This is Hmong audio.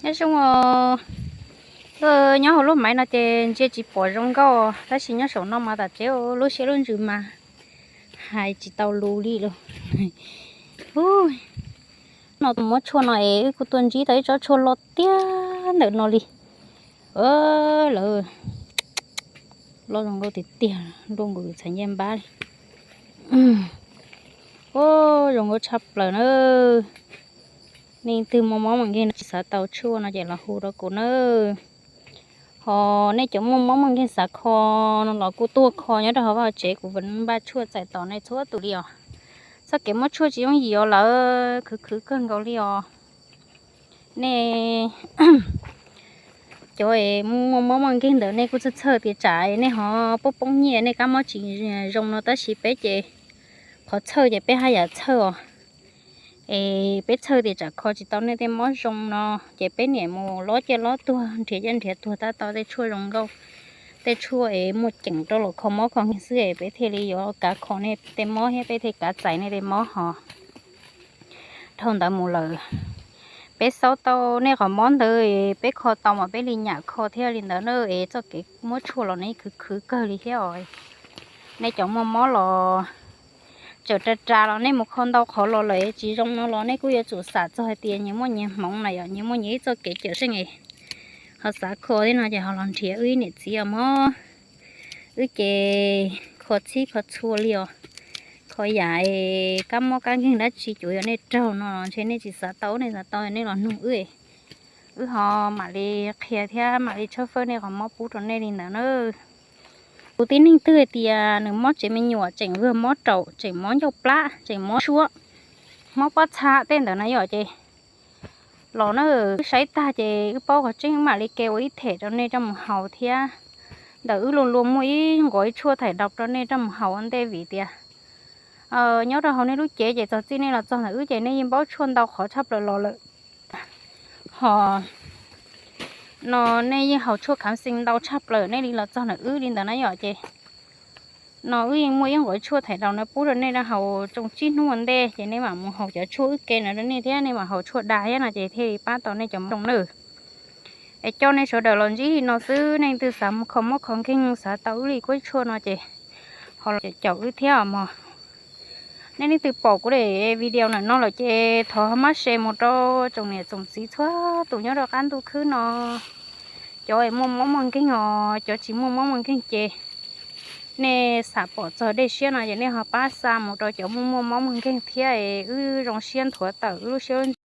Nyob zoo, nyob hauv lub maiv no ces ntsia tsis pom zoo nkauj, tab sis nyob saum no mas tam tsev lub siab lub ntsws mas hais tsis tau lus li lawm. No muab tshuaj no es wb kuj tuaj ntsib tau ib tsob tshuaj loj tiag ntawm no li. Lawv loj zoo nkauj tiag tiag, nruab nkaus txhais ncej npab li. Zoo nkauj tshaj plaws na. Nej twg muaj mob muaj nkeeg no tsis xav tau tshuaj no ces los hu rau kuv na. Ho nej cov muaj mob muaj nkeeg xav kho no los kuj tuaj kho nyob rau hauv vaj tsev, kuv npaj tshuaj txais tos nej txhua tus li os. Txoj kev muab tshuaj tsis yooj yim os lawv, khwv khwv kawg nkaus li os. Nej cov es muaj mob muaj nkeeg ntawd nej kuj txhawj txhawj tias tsam nej ho poob poob nyiaj nej kab mob tsis zoo no, tab sis peb ces qhov txhawj ces peb haj yam txhawj os. Es peb txhawj tias tsam kho tsis tau nej tej mob zoo no, ces peb niam mus lob ciaj lob tuag nrhiav ciaj nrhiav tuag tab tau tej tshuaj zoo nkauj, tej tshuaj es muaj ceem rau los kho mob kho nkeeg xwb es peb thiaj li yuav kav kho nej tej mob thiab peb thiaj kav txais nej tej mob ho. Dhau ntawd mus lawm, peb xaub tau nej qhov mob ntawd, peb kho tau mas peb li nyam kho thiab li ntawd na. Es txoj kev muab tshuaj los nej khwv khwv kawg li thiab os. Nej cov muaj mob los tseem ras ras los nej mus kho ntau qhov los lawm tsis zoo no los nej kuj yuav tsum xam txog hais tias nyias muaj nyias hmoov na yom, nyias muaj nyias ib txoj kev cawm seej es ho xav kho thiab no ces ho los nrhiav wb ib niam txiv os mog. Wb ces kho txhib kho txhua li os. Kho yam es kab mob kab nkeeg dab tsi cuav yog nej raug no los ntshe nej tsis xav tau, nej xav tau nej los nug wb. Wb ho mam li qhia thiab mam li tshawb fawb nej qhov mob pub rau nej li ntawd na. Tus tib neeg twg hais tias nws mob tsev me nyuam, tseem vwg mob raum, tseem mob ncauj plab, tseem mob suab, mob pob txha tej ntawd na yom ces los na, wb saib tag ces wb paub qhov tseeb wb mam li ke ua ib them rau nej coj mus haus thiab. Ntawm wb luag luag muaj ib nqov ib tshuaj thaij daus rau nej coj mus haus ua ntej vim tias nyob rau hauv nej lub cev ces txog txij nej los txog ntawm wb ces nej yeej paub tshuaj ntau qhov tshaj plaws los lawm. Ho no nej yeej haus tshuaj khav xees ntau tshaj plaws nej li los txog ntawm wb li ntawd na yom ces no wb yeej muaj ib nqov tshuaj thaij daus no pub rau nej haus tsoo tsib hnub ua ntej ces nej mam mus haus cov tshuaj wb ke no rau nej thiab nej mam haus tshuaj dag thiab no ces thiaj li pab tau nej cov mob zoo nawb. Es coj nej sawv daws los ntsib li no xwb, nej twg xav kho mob kho nkeeg xav tau wb li kuj tshuaj no ces ho los caum wb thiab mog. Nej leej twg pom kuv daim video ntawm no lawm ces thov maj share mus rau tsoom niam tsoom txiv txhua tus nyob rau qab ntuj khwb no. Cov es muaj mob muaj nkeeg os, cov tsis muaj mob muaj nkeeg ces nej xam pom txog dej siab no ces nej ho pab xa mus rau cov muaj muaj mob muaj nkeeg thiab es wb zoo siab nthuav tawm wb lub siab